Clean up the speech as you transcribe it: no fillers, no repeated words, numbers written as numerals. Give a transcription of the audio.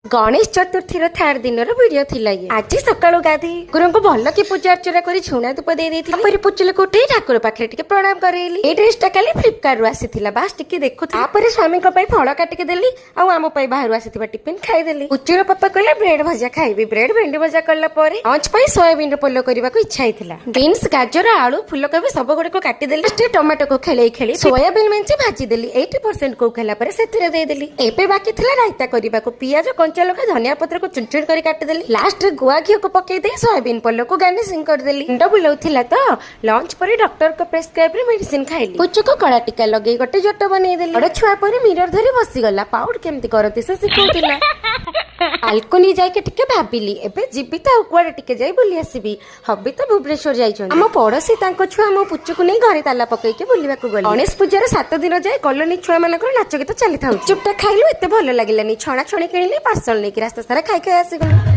Ganesh ଚତୁର୍ଥୀର third ଦିନର video ଥିଲା ଇଏ। ଆଜି ସକାଳୁ ଗାଧେଇ ଗୁରୁଙ୍କୁ ଭଲ କି ପୂଜା ଅର୍ଚ୍ଚନା କରି ଝୁଣା ଧୂପ ଦେଇ ଦେଇଥିଲି। ତାପରେ ପୁଚୁଲକୁ ଉଠେଇ ଠାକୁର ପାଖରେ ଟିକେ ପ୍ରଣାମ କରେଇଲି। ଏଇ ଡ୍ରେସ ଟା କାଲି ଫ୍ଲିପକାର୍ଟ ରୁ ଆସିଥିଲା, ବାସ୍ ଟିକେ ଦେଖୁଥିଲି। ତାପରେ ସ୍ୱାମୀଙ୍କ ପାଇଁ ଫଳ କାଟିକି ଦେଲି ଆଉ ଆମ ପାଇଁ ବାହାରୁ ଆସିଥିବା ଟିଫିନ ଖାଇଦେଲି। ପୁଚୁର ପାପା କହିଲେ ବ୍ରେଡ ଭଜା ଖାଇବି। ବ୍ରେଡ ଭେଣ୍ଡି ଭଜା କଲା ପରେ ଲଞ୍ଚ ପାଇଁ ସୋୟାବିନ ର ପୋଲ କରିବାକୁ ଇଚ୍ଛା ହେଇଥିଲା। ବିନ୍ସ, ଗାଜର, ଆଳୁ, ଫୁଲକୋବି ସବୁ ଗୁଡିକୁ କାଟିଦେଲି। ଲାଷ୍ଟରେ ଟମାଟୋକୁ ଖେଳେଇ ଖେଳି ସୋୟାବିନ ମେଞ୍ଚେ ଭାଜିଦେଲି। 80% କୁକ୍ ହେଲା ପରେ ସେଥିରେ ଦେଇଦେଲି। ଏବେ ବାକି ଥିଲା ରାଇତା କରିବାକୁ। ପିଆଜ, କଞ୍ଚା ଲଙ୍କା, ଧନିଆ ପତ୍ରକୁ ଚୁନ ଚୁନ କରି କାଟିଦେଲି। ଲାଷ୍ଟରେ ଗୁଆ ଘିଅକୁ ପକେଇ ଦେଇ ସୋୟାବିନ ପୋଲକୁ ଗାର୍ନିସିଂ କରିଦେଲି। ମୁଣ୍ଡ ବୁଲଉଥିଲା ତ ଲଞ୍ଚ ପରେ ଡକ୍ଟରଙ୍କ ପ୍ରେସକ୍ରାଇବ ରେ ମେଡିସିନ ଖାଇଲି। ପୁଚୁକୁ କଳା ଟିକା ଲଗେଇ ଗୋଟେ ଜଟ ବନେଇଦେଲି। ବଡ ଛୁଆ ପରି ମିରର ଧରି ବସିଗଲା। ପାଉଡ କେମିତି କରନ୍ତି ସେ ଶିଖଉଥିଲା। ବାଲକୋନି ଯାଇକି ଟିକେ ଭାବିଲି, ଏବେ ଯିବି ତ ଆଉ କୁଆଡେ, ଟିକେ ଯାଇ ବୁଲି ଆସିବି। ହବି ତ ଭୁବନେଶ୍ୱର ଯାଇଛନ୍ତି। ଆମ ପଡୋଶୀ ତାଙ୍କ ଛୁଆ ମୋ ପୁଚୁକୁ ନେଇ ଘରେ ତାଲା ପକେଇକି ବୁଲିବାକୁ ଗଲେ। ଗଣେଶ ପୂଜାର 7 ଦିନ ଯାଏ କଲୋନୀ ଛୁଆ ମାନଙ୍କର ନାଚ ଗୀତ ଚାଲିଥାଉଛି। ଚୁପଟା ଖାଇଲୁ, ଏତେ ଭଲ ଲାଗିଲାନି। ଛଣା ଛଣି କିଣିଲି, ପାର୍ସଲ ନେଇକି ରାସ୍ତା ସାରା ଖାଇ ଖାଇ ଆସିଗଲୁ।